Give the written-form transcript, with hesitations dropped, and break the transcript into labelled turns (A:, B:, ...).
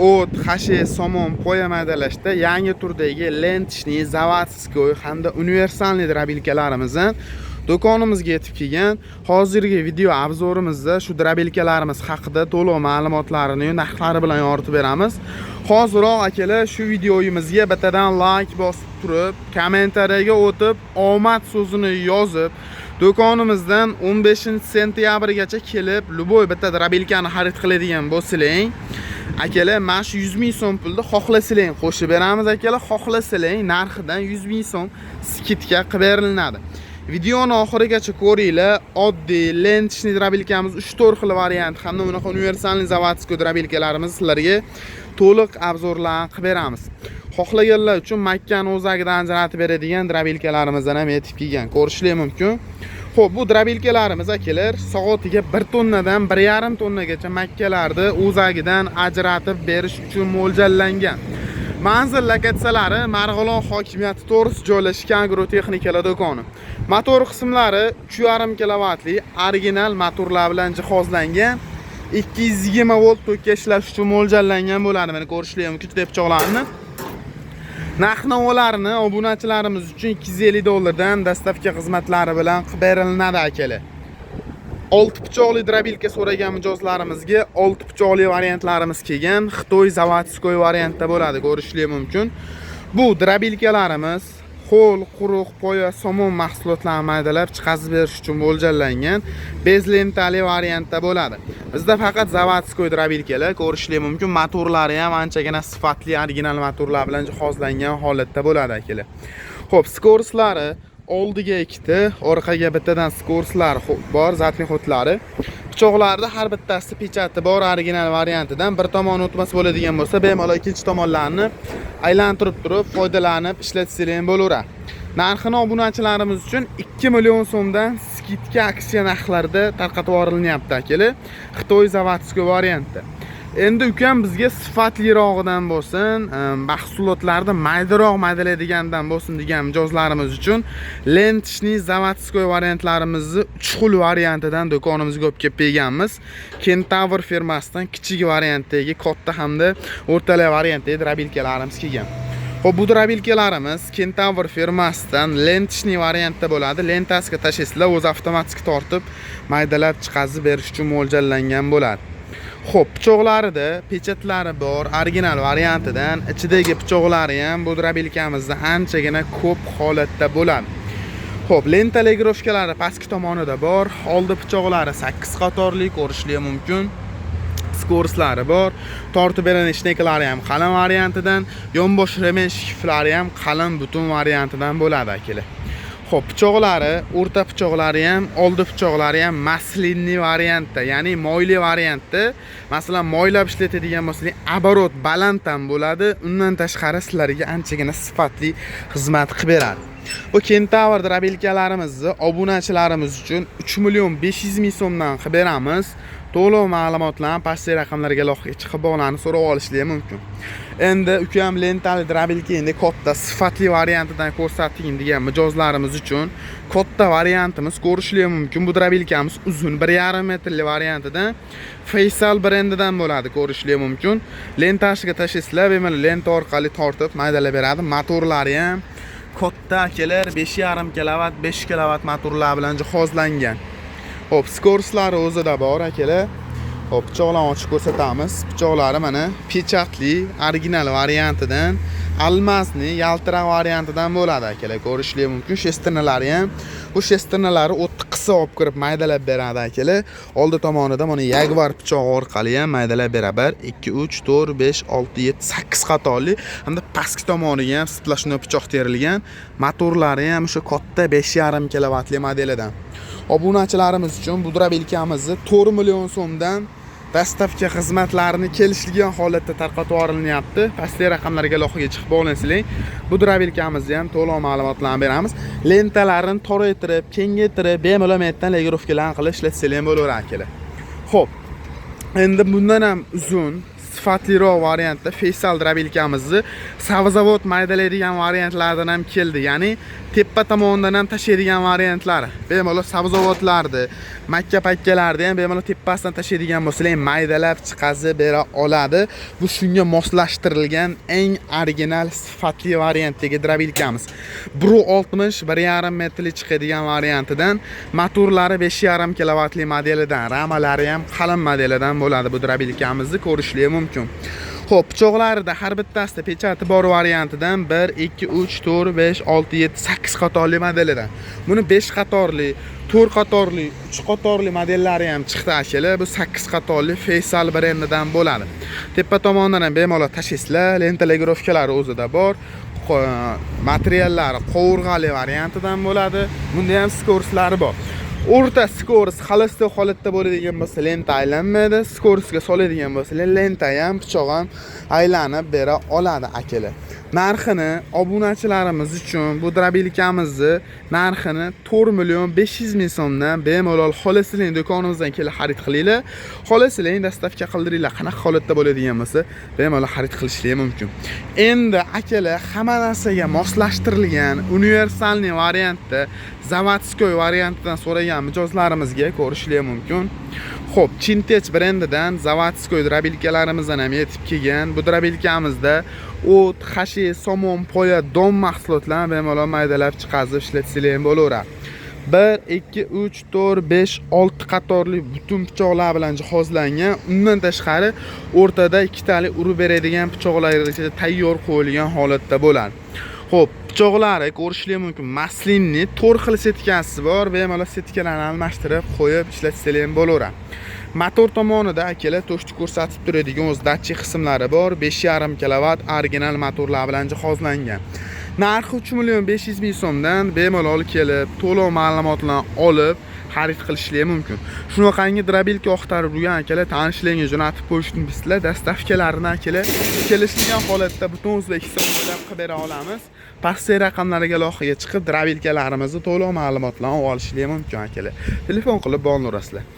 A: O't, xashe, somon, poya maydalashda yangi turdagi ленточный, заводской hamda универсальный дробилка larimizni do'konimizga yetib kelgan. Hozirgi video обзор imizda shu дробилка larimiz haqida to'liq ma'lumotlarini, narxlari bilan yoritib beramiz. Hoziroq, akalar, shu videoyimizga bittadan like bosib turib, kommentariyaga o'tib, omad so'zini yozib, do'konimizdan 15 sentyabrgacha kelib, любой bitta дробилка ni xarid qiladigan bo'lsang, akalar, mana shu 100 ming so'm pulni xohlasalang qo'shib beramiz, akalar, xohlasalang narxidan 100 ming so'm скидка qilib berilinadi. Videoni oxirigacha ko'ringlar. Oddiy ленточный дробилка miz 3-4 xil variant hamda unaqa универсальный заводской дробилка larimiz sizlarga to'liq обзор larni qilib beramiz. Xohlaganlar uchun makkani o'zagidan ajratib beradigan дробилка larimizdan ham yetib kelgan. Ko'rishlar mumkin. Xo'p, bu дробилка larimiz, akalar, soatiga 1 tonnadan 1,5 tonnagacha makkalarni o'zagidan ajratib berish uchun mo'ljallangan. Manzil lokatsiyalari Marg'ilon hokimiyati to'g'risi joylashgan agrotexnikalar do'koni. Motor qismlari 3,5 kilovatli original motorlar bilan jihozlangan. 220 volt tokka ishlash uchun mo'ljallangan bo'ladi. Mana, ko'rishlar mumkin juda pichoqlarni. Narx navolarini obunachilarimiz uchun 250 dollardan доставка xizmatlari bilan qilib berilinadi, akalar. Olti pichoqli дробилка so'ragan mijozlarimizga olti pichoqli variantlarimiz kelgan. Xitoy заводской variantda bo'ladi, ko'rishlar mumkin. Bu дробилка larimiz ho'l, quruq, poya, somon mahsulotlarini maydalab chiqazib berish uchun mo'ljallangan, без lentali variantda bo'ladi. Bizda faqat заводской дробилка lar, ko'rishlar mumkin. Motorlari ham anchagina sifatli original motorlar bilan jihozlangan holatda bo'ladi, akalar. Xo'p, скорость lari oldiga ikkita, orqaga bittadan скорость lar bor, задний ход lari. Pichoqlarda har bittasi печать i bor original variantidan. Bir tomoni o'tmas bo'ladigan bo'lsa, bemalol ikkinchi tomonlarini aylantirib turib foydalanib ishlatsanglar ham bo'laveradi. Narxini obunachilarimiz uchun 2 million so'mdan скидка aksiya narxlarida tarqatib yuborilyapti, akalar. Xitoy заводской variantda. Endi ukam bizga sifatlirog'idan bo'lsin, mahsulotlarni maydaroq maydalaydigandan bo'lsin degan mijozlarimiz uchun ленточный заводской variantlarimizni 3 xil variantidan do'konimizga olib kelib berganmiz. Kentavr firmasidan kichik variantdagi, katta hamda o'rtalay variantdagi дробилка larimiz kelgan. Xo'p, bu дробилка larimiz Kentavr firmasidan ленточный variantda bo'ladi. Lentasiga tashlaysizlar, o'zi avtomatik tortib, maydalab chiqazib berish uchun mo'ljallangan bo'ladi. Xo'p, pichoqlarida печать lari bor, original variantidan. Ichidagi pichoqlari ham bu дробилка mizda anchagina ko'p holatda bo'ladi. Xo'p, lenta регулировка lari pastki tomonida bor, oldi pichoqlari 8 qatorli, ko'rishlar mumkin. Скорость lari bor. Tortib beradigan шнек lari ham qalin variantidan, yonbosh ремень shkiflari ham qalin butun variantidan bo'ladi, akalar. Xo'p, pichoqlari, o'rta pichoqlari ham, oldi pichoqlari ham масляный variantda, ya'ni moyli variantda. Masalan, moylab ishlatadigan bo'lsangiz, оборот baland ham bo'ladi. Undan tashqari sizlarga anchagina sifatli xizmat qilib beradi. Bu Kentavr дробилка larimizni obunachilarimiz uchun 3 million 500 ming so'mdan qilib beramiz. To'liq ma'lumotlarni pastdagi raqamlarga aloqaga chiqib bog'lanib so'rab olishlari mumkin. Endi ukam lentali дробилка endi katta sifatli variantidan ko'rsating degan mijozlarimiz uchun katta variantimiz, ko'rishlari mumkin. Bu дробилка miz uzun 1,5 metrli variantidan Faisal brendidan bo'ladi, ko'rishlari mumkin. Lentasiga tashlaysizlar, bemalol lenta orqali tortib maydalab beradi. Motorlari ham katta, akalar, 5,5 kilovat, 5 kilovat motorlar bilan jihozlangan. Xo'p, скорость lari o'zida bor, akalar. Xo'p, pichoqlarni ochib ko'rsatamiz. Pichoqlari mana печать li original variantidan, алмазный yaltiroq variantidan bo'ladi, akalar. Ko'rishlar mumkin. Шестерня lari ham, bu шестерня lari o'tni qisib olib kirib maydalab beradi, akalar. Oldi tomonida mana Jaguar pichog'i orqali ham maydalab beradi. 1, 2, 3, 4, 5, 6, 7, 8 qatorli hamda pastki tomoniga ham сплошной pichoq terilgan. Motorlari ham o'sha katta 5,5 kilovatli modelidan. Obunachilarimiz uchun bu дробилка mizni 4 million so'mdan доставка xizmatlarini kelishilgan holatda tarqatib yuborilyapti. Pastdagi raqamlarga aloqaga chiqib bog'lansanglar, bu дробилка mizni ham to'liq ma'lumotlarni beramiz. Lentalarini toraytirib, kengaytirib, bemalol metdan регулировка larni qilib ishlatsanglar ham bo'laveradi, akalar. Xo'p, endi bundan ham uzun Sifatliroq variantda Feisal дробилка mizni sabzavot maydalaydigan variantlardan ham keldi. Ya'ni tepa tomonidan ham tashlaydigan variantlari. Bemalol sabzavotlarni, makka pakkalarni ham bemalol tepasidan tashlaydigan bo'lsalar, maydalab chiqazib bera oladi. Bu shunga moslashtirilgan eng original, sifatli variantdagi дробилка miz. 1.60, 1.5 metrli chiqadigan variantidan, motorlari 5.5 kilovatli modelidan, ramalari ham qalin modelidan bo'ladi bu дробилка mizni ko'rishlik mumkin. Xo'p, pichoqlarida har bittasida печать i bor variantidan 1, 2, 3, 4, 5, 6, 7, 8 qatorli modelidan. Buni 5 qatorli, 4 qatorli, 3 qatorli modellari ham chiqdi, akalar. Bu 8 qatorli Feisal brendidan bo'ladi. Tepa tomonidan ham bemalol tashlaysizlar, лента регулировка lari o'zida bor. Materiallari qovurg'ali variantidan bo'ladi. Bunda ham скорость lari bor. O'rta скорость холостой holatda bo'ladigan bo'lsa, lenta aylanmaydi. Скорость ga soladigan bo'lsa, lenta ham, pichoq ham aylanib bera oladi, akalar. Narxini obunachilarimiz uchun bu дробилка mizni narxini 4 million 500 ming so'mdan. Bemalol xohlasanglar, do'konimizdan kelib xarid qilinglar, xohlasanglar, доставка qildiringlar. Qanaqa holatda bo'ladigan bo'lsa, bemalol xarid qilishlari mumkin. Endi, akalar, hamma narsaga moslashtirilgan универсальный variantda, заводской variantidan so'ragan mijozlarimizga ko'rishlar mumkin. Xo'p, Chintech brendidan заводской дробилка larimizdan ham yetib kelgan. Bu дробилка mizda o't, xashi, somon, poya, don mahsulotlarini bemalol maydalab chiqazib ishlatsanglar ham bo'laveradi. 1, 2, 3, 4, 5, 6 qatorli butun pichoqlar bilan jihozlangan. Undan tashqari o'rtada ikkitalik urib beradigan pichoqlar tayyor qo'yilgan holatda bo'ladi. Xo'p, pichoqlari ko'rishlar mumkin. Маслинный to'rt xil сетка si bor. Bemalol сетка larni almashtirib qo'yib ishlatsanglar ham bo'laveradi. Motor tomonida, akalar, to'shni ko'rsatib turadigan o'z datchik qismlari bor. 5.5 kilovat original motorlar bilan jihozlangan. Narxi 3 million 500 ming so'mdan. Bemalol kelib, to'liq ma'lumotlarni olib xarid qilishlari mumkin. Shunaqangi дробилка oqtarib yurgan akalar, tanishlaringga jo'natib qo'yishni bilsizlar, доставка larini, akalar, kelishilgan holatda butun O'zbekiston bo'ylab qilib bera olamiz. Pastdagi raqamlarga aloqaga chiqib, дробилка larimizni to'liq ma'lumotlarni olishlari mumkin, akalar. Telefon qilib bog'laverasizlar.